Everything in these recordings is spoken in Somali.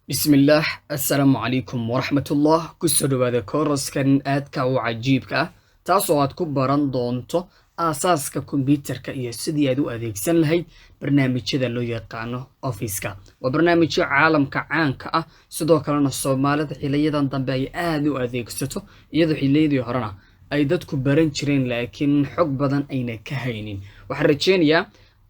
Bismillaah, assalaamu calaykum waraxmatullah. Kusoo dhawaada kooraskan aadka u cajiibka ah, taasoo aad ku baran doonto aasaaska kombiyuutarka iyo sidii aad u adeegsan lahayd barnaamijyada loo yaqaano Office-ka. Waa barnaamijyo caalamka caanka ah, sidoo kalena Soomaalida xiliyadan dambe ay aad u adeegsato, iyadoo xiliyadii horena ay dadku baran jireen laakiin xog badan ayna ka haynin. Waxaan rajeynayaa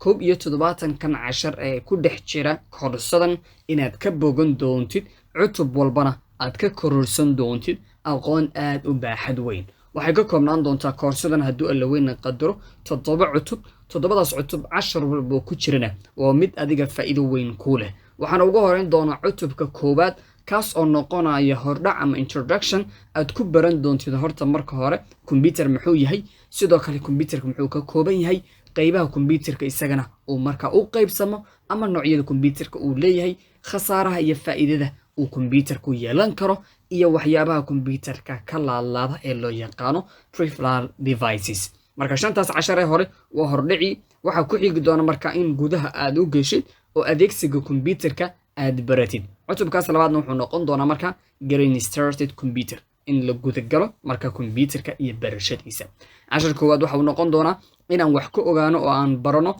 71-kan cashar ee ku dhex jira koorsadan inaad ka bogan doontid, cutub walbana aad ka kororsan doontid aqoon aad u baaxad weyn. Waxay ka koobnaan doontaa koorsadan, hadduu Alla weyna qadaro, toddoba cutub. Toddobadaas cutub cashar walboo ku jirana waa mid adiga faa'iido weyn kuu leh. Waxaana ugu horeyn doonaa cutubka koowaad, kaas oo noqonaya hordhac ama introduction aad ku baran doontid horta marka hore computer muxuu yahay, sidoo kale computerka muxuu ka kooban yahay, qeybaha computerka isagana uu markaa u qeybsamo ama noocyada computerka uu leeyahay, khasaaraha iyo faa'iidada uu computerku yeelan karo, iyo waxyaabaha computerka ka laadlaada ee loo yaqaano peripheral devices. Marka shantaas cashar ee hore waa hordhici. Waxaa ku xigi doona marka in gudaha aad u geshid oo adeegsiga computerka aad baratid. Cutubkaas labaadna wuxuu noqon doonaa marka getting started computer, in la gudagalo marka computerka iyo barashadiisa. Cashar koowaad waxa uu noqon doonaa inaan wax ka ogaano oo aan barano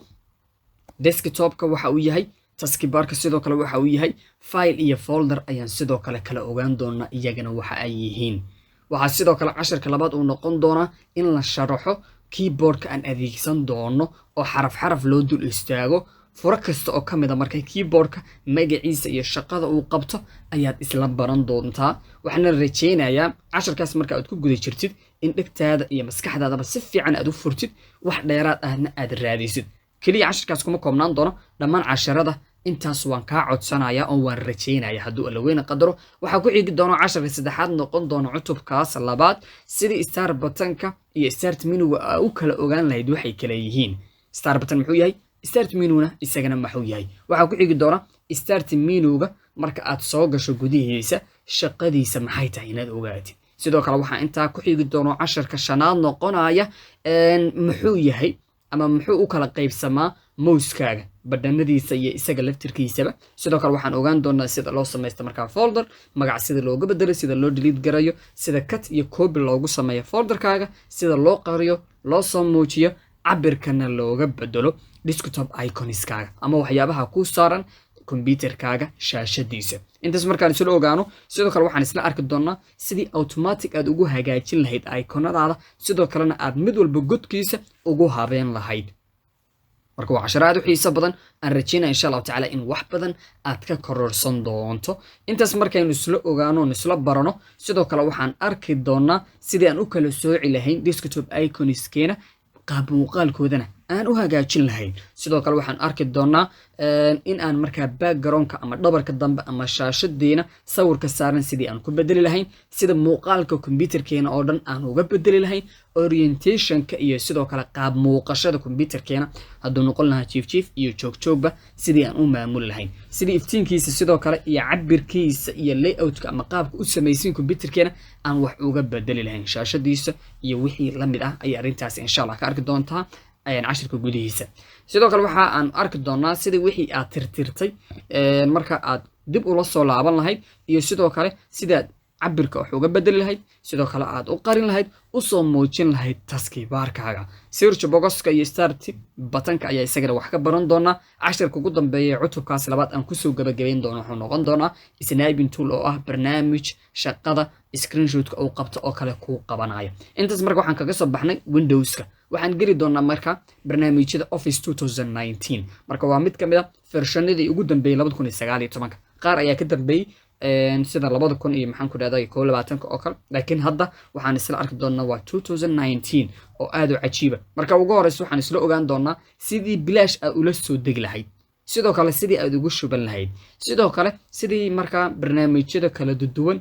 desktopka waxa uu yahay, taskbarka sidoo kale waxa uu yahay, file iyo folder ayaan sidoo kale kala ogaan doonaa iyagana waxa ay yihiin. Waxaa sidoo kale casharka labaad uu noqon doonaa in la sharaxo keyboardka aan adeegsan doono oo xaraf xaraf loo dul istaago. Furo kasta oo ka mid a marka keyboardka magaciisa iyo shaqada uu qabto ayaad isla baran doontaa. Waxaana rajeynayaa casharkaas marka aad ku guda jirtid in dhegtaada iyo maskaxdaadaba si fiican aad u furtid, wax dheeraad ahna aad raadisid. Keliya casharkaas kuma koobnaan doono, dhammaan casharada intaas waan kaa codsanaya oo waan rajaynaya, hadduu Alla weyne qadaro. Waxaa ku xigi doono casharka saddexaad, noqon doono cutubkaas labaad, sidii start buttonka iyo start menuga aa u kala ogaan lahayd waxay kala yihiin. Start button muxuu yahay? Start menuna isagana maxuu yahay? Waxaa ku xigi doona start menuga marka aad soo gasho gudihiisa shaqadiisa maxay tahay inaad ogaatid. Sidoo kale waxaa intaa ku xigi doono casharka shanaad noqonaya muxuu yahay ama muxuu u kala qaybsamaa mousekaaga, badhanadiisa iyo isaga laftirkiisaba. Sidoo kale waxaan ogaan doonaa sida loo samaysto markaa folder, magac sida looga bedelo, sida loo delete garayo, sida cut iyo copy loogu sameeyo folderkaaga, sida loo qariyo, loo soo muujiyo, cabirkana looga bedelo desktop iconskaaga ama waxyaabaha ku saaran computerkaaga shaashadiisa. Intaas markaan isla ogaano, sidoo kale waxaan isla arki doonaa sidii automatic aad ugu hagaajin lahayd iconadaada, sidoo kalena aad mid walba godkiisa ugu habeen lahayd. Marka waa casharo aad u xiiso badan, aan rajeynaya, insha Allahu tacaala, in wax badan aad ka kororsan doonto. Intaas markaynu isla ogaano oon isla barano, sidoo kale waxaan arki doonaa sidii aan u kala sooci lahayn desktop iconskeena, qaab muuqaalkoodana aan u hagaajin lahayn. Sidoo kale waxaan arki doonaa in aan markaa backgroundka ama dhabarka dambe ama shaashadeena sawirka saaran sidii aan ku bedeli lahayn, sida muuqaalka computerkeena oo dhan aan uga bedeli lahayn, orientationka iyo sidoo kale qaab muuqashada computerkeena, hadduu noqon lahaa jiif jiif iyo joogjoogba, sidii aan u maamuli lahayn, sidii iftiinkiisa sidoo kale iyo cabirkiisa iyo layoutka ama qaabka u samaysan computerkeena aan wax uga bedeli lahayn, shaashadiisa iyo wixii la mid ah ayay arrintaasi, insha Allah, ka arki doontaa cashirka gudihiisa. Sidoo kale waxa aan arki doonaa sidii wixii aad tirtirtay marka aad dib ula soo laaban lahayd, iyo sidoo kale sidaad cabirka wax uga bedeli lahayd, sidoo kale aad u qarin lahayd, usoo muujin lahayd taskbarkaaga. Search boxka iyo start buttonka ayaa isagana wax ka baran doonaa. Casharka ugu dambeeya ee cutubkaas labaad aan kusoo gabagabayn doono wuxuu noqon doonaa Snipping Tool, oo ah barnaamij shaqada screenshotka uu qabto oo kale kuu qabanaya. Intaas marka waxaan kaga soo baxnay Windowska. Waxaan geli doonaa marka barnaamijyada Office 2019. Marka waa mid ka mid a versionadii ugu dambeeyey 2019-ka. Qaar ayaa ka dambeeyey, sida labada kun iyo, maxaan ku dhahday, 21-ka oo kale, laakiin hadda waxaan isla arki doonaa waa 2019 oo aad u cajiiba. Marka ugu horeysa waxaan isla ogaan doonaa sidii bilaash aad ula soo degi lahayd, sidoo kale sidii aad ugu shuban lahayd, sidoo kale sidii markaa barnaamijyada kala duwan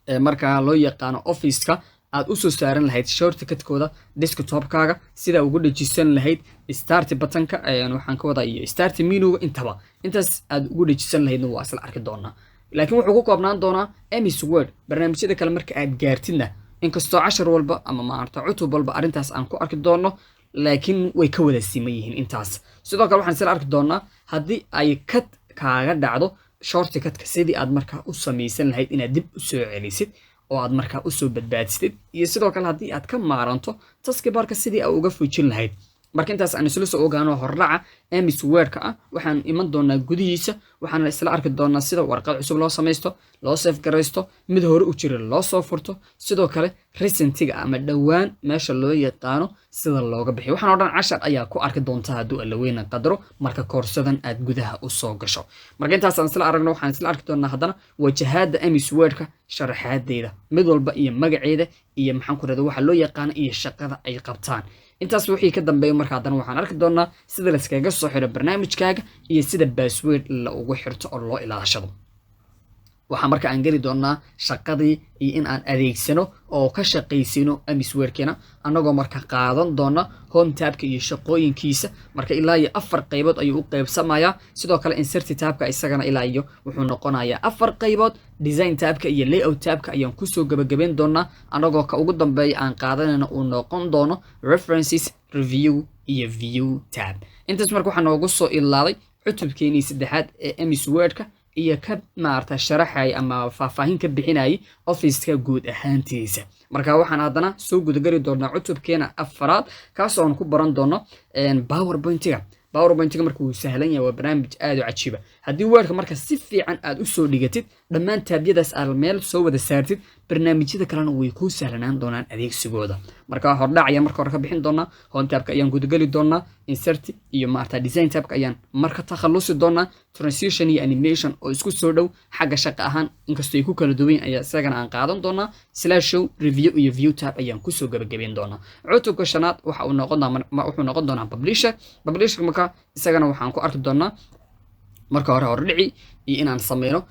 ee markaa loo yaqaano Officeka aad usoo saaran lahayd shortcutkooda desktopkaaga, sidaa ugu dhejisan lahayd start buttonka, waxaan ka wadaa, iyo start menuga intaba. Intaas aad ugu dhejisan lahaydna waa isla arki doonaa, laakiin wuxuu ku koobnaan doonaa MS Word. Barnaamijyada kale marka aad gaartidna, inkastoo cashar walba ama maarata cutub walba arrintaas aan ku arki doono, laakiin way ka wada siman yihiin intaas. Sidoo kale waxaan isla arki doonaa haddii ay kad kaaga dhacdo. Shortcutka sidii aad markaa u samaysan lahayd inaad dib u soo celisid oo aad markaa usoo badbaadsidid, iyo sidoo kale haddii aad ka maaranto taskbarka sidii aad uga fujin lahayd. Marka intaas aan isla soo ogaano hordhaca MS Wordka ah, waxaan iman doonaa gudihiisa. Waxaan isla arki doonaa sida warqad cusub loo samaysto, loo save garaysto, mid hore u jira loo soo furto, sidoo kale recentiga ama dhowaan meesha loo yaqaano sida looga bixiyo. Waxaan oo dhan cashar ayaa ku arki doontaa hadduu Allaweyne qadaro marka koorsadan aad gudaha u soo gasho. Marka intaas aan isla aragno, waxaan isla arki doonaa haddana wajahaadda MS Wordka, sharaxaadeeda mid walba iyo magaceeda iyo, maxaan ku rahda, waxa loo yaqaano iyo shaqada ay qabtaan. Intaas wixii ka dambeeya marka haddana waxaan arki doonaa sida layskaga soo xiro barnaamijkaaga iyo sida password la ugu xirto oo loo ilaashado. Waxaa marka aan geli doonaa shaqadii iyo in aan adeegsano oo ka shaqaysino MS Wordkeena, annagoo marka qaadan doona home tabka iyo shaqooyinkiisa. Marka ilaa iyo afar qaybood ayuu u qaybsamayaa. Sidoo kale insert tabka isagana ilaa iyo wuxuu noqonayaa afar qaybood. Design tabka iyo layout tabka ayaan kusoo gabagabayn doonaa, annagoo ka ugu dambeeya aan qaadanayna uu noqon doono references, review iyo view tab. Intaas marka waxaa noogu soo ilaaday cutubkeenii saddexaad ee MS Wordka iyo ka maarata sharaxay ama faahfaahin ka bixinayay Officeka guud ahaantiisa. Marka waxaan haddana soo gudageli doonaa cutubkeena afaraad, kaasoo aan ku baran doono PowerPointiga. PowerPointiga marka wuu sahlan yahay, waa barnaamij aad u cajiiba. Haddii Wordka marka si fiican aad usoo dhigatid, dhammaan tabyadaas aad meel soo wada saartid, barnaamijyada kalena way kuu sahlanaan doonaan adeegsigooda. Marka hordhac ayaan marka hore ka bixin doonaa, home tabka ayaan gudageli doonaa, insert iyo maarata design tabka ayaan marka takhalusi doonaa, transition iyo animation oo isku soo dhow xagga shaqa ahaan inkastoo ay ku kala duwan ayaa isagana aan qaadan doonaa, slide show, review iyo view tab ayaan kusoo gabagabeyn doonaa. Cutubka shanaad waxa uu noqon doonaa, wuxuu noqon doonaa Publisher. Publisher marka isagana waxaan ku arki doonaa marka hore hordhici iyo inaan sameyno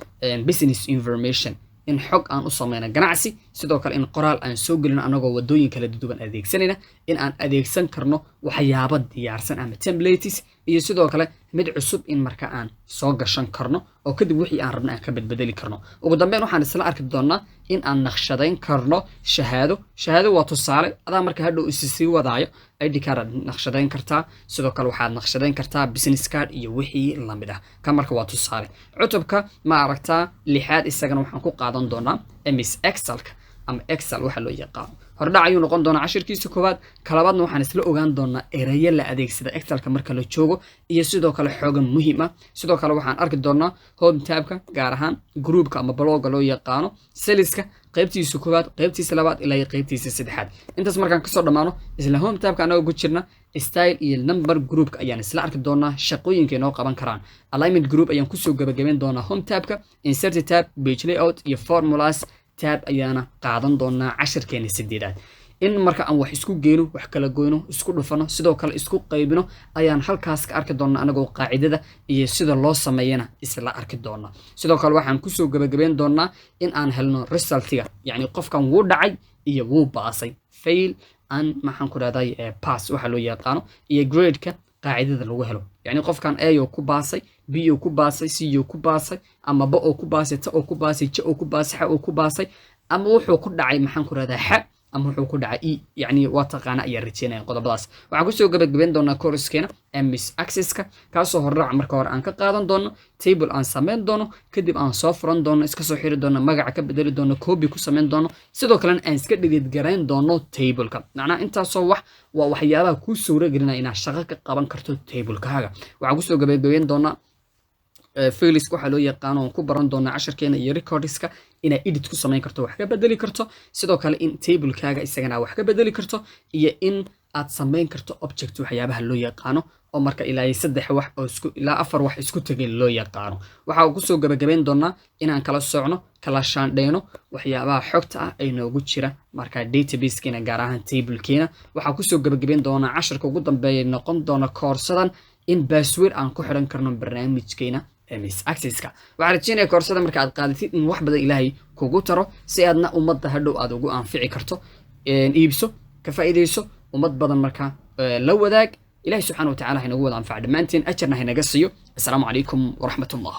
business information, in xog aan u sameyno ganacsi, sidoo kale in qoraal aan soo gelino anagoo wadooyin kala duwan adeegsanayna, in aan adeegsan karno waxyaabo diyaarsan ama templates, iyo sidoo kale mid cusub in marka aan soo gashan karno oo kadib wixii aan rabno aan ka bedbedeli karno. Ugu dambeyn waxaan isla arki doonaa in aan naqshadayn karno shahaado. Shahaado waa tusaale, adaa marka hadhow isi sii wadaayo. ID card aad naqshadayn kartaa, sidoo kale waxaad naqshadayn kartaa business card iyo wixii lamid ah. Ka marka waa tusaale. Cutubka ma aragtaa lixaad isagana waxaan ku qaadan doonaa MS Excelka ama Excel waxa loo yaqaano. Hordhac ayuu noqon doonaa cashirkiisa koowaad. Kalabaadna waxaan isla ogaan doonaa ereyo la adeegsada Excelka marka la joogo iyo sidoo kale xoogan muhiim ah. Sidoo kale waxaan arki doonaa home tabka, gaar ahaan groupka ama blogga loo yaqaano, cellska qaybtiisa koowaad, qaybtiisa labaad ilaa iyo qaybtiisa saddexaad. Intaas markaan kasoo dhammaano, isla home tabka anagoo ku jirna, style iyo number groupka ayaan isla arki doonaa shaqooyinka inoo qaban karaan. Alignment group ayaan kusoo gabagabayn doonaa home tabka. Insert tab, page layout iyo formulas tab ayaana qaadan doonaa cashirkeena sideedaad. In marka aan wax isku geyno, wax kala goyno, isku dhufano, sidoo kale isku qaybino ayaan halkaas ka arki doonaa, anagoo qaacidada iyo sida loo sameeyana isla arki doonaa. Sidoo kale waxaan kusoo gabagabayn doonaa in aan helno resultiga, yacni qofkan wuu dhacay iyo wuu baasay, fail an, maxaan ku dhahday, pass waxa loo yaqaano, iyo gradeka qaacidada lagu helo, yacni qofkan A oo ku baasay, B oo ku baasay, C oo ku baasay, ama B oo ku baasay, T oo ku baasay, J oo ku baasay, X oo ku baasay, ama wuxuu ku dhacay, maxaan ku rahdaa, X, ama wuxuu ku dhacay E. Yacni waa taqaana ayaa rajeynaya qodobadaas. Waxaan kusoo gabagabayn doonaa courskeena MS Accesska, kaasoo hordhac marka hore aan ka qaadan doono, table aan samayn doono, kadib aan soo furan doono, iska soo xiri doono, magaca ka bedeli doono, copy ku samayn doono, sidoo kalena aan iska delete garayn doono tableka. Macnaha intaasoo wax waa waxyaabaha kuu suura gelinaya inaad shaqo ka qaban karto tablekaaga. Waxaan kusoo gabagabayn doonaa files waxaa loo yaqaano oon ku baran doonaa casharkeena iyo recordska, inaad edit ku samayn karto, wax ka bedeli karto, sidoo kale in tablekaaga isagana wax ka bedeli karto, iyo in aad samayn karto object waxyaabaha loo yaqaano, oo marka ilaa iyo saddex wax oo isku ilaa afar wax isku tegay loo yaqaano. Waxa uu kusoo gabagabayn doonaa inaan kala socno, kala shaandheyno waxyaabaha xogta ah ay noogu jira marka databasekeena, gaar ahaan tablekeena. Waxaa kusoo gabagabayn doonaa casharka ugu dambeeya noqon doona koorsadan in password aan ku xiran karno barnaamijkeena MS Accesska. Waxaan rajeynaya koorsada marka aad qaadatid in wax badan Ilaahay kugu taro, si aadna ummadda hadhow aad ugu anfici karto. Iibso, ka faa'iidayso, ummad badan marka la wadaag. Ilahay subxana wa tacala haynagu wada anfaca dhammaanteen, ajarna haynaga siiyo. Assalaamu calaykum waraxmat ullah.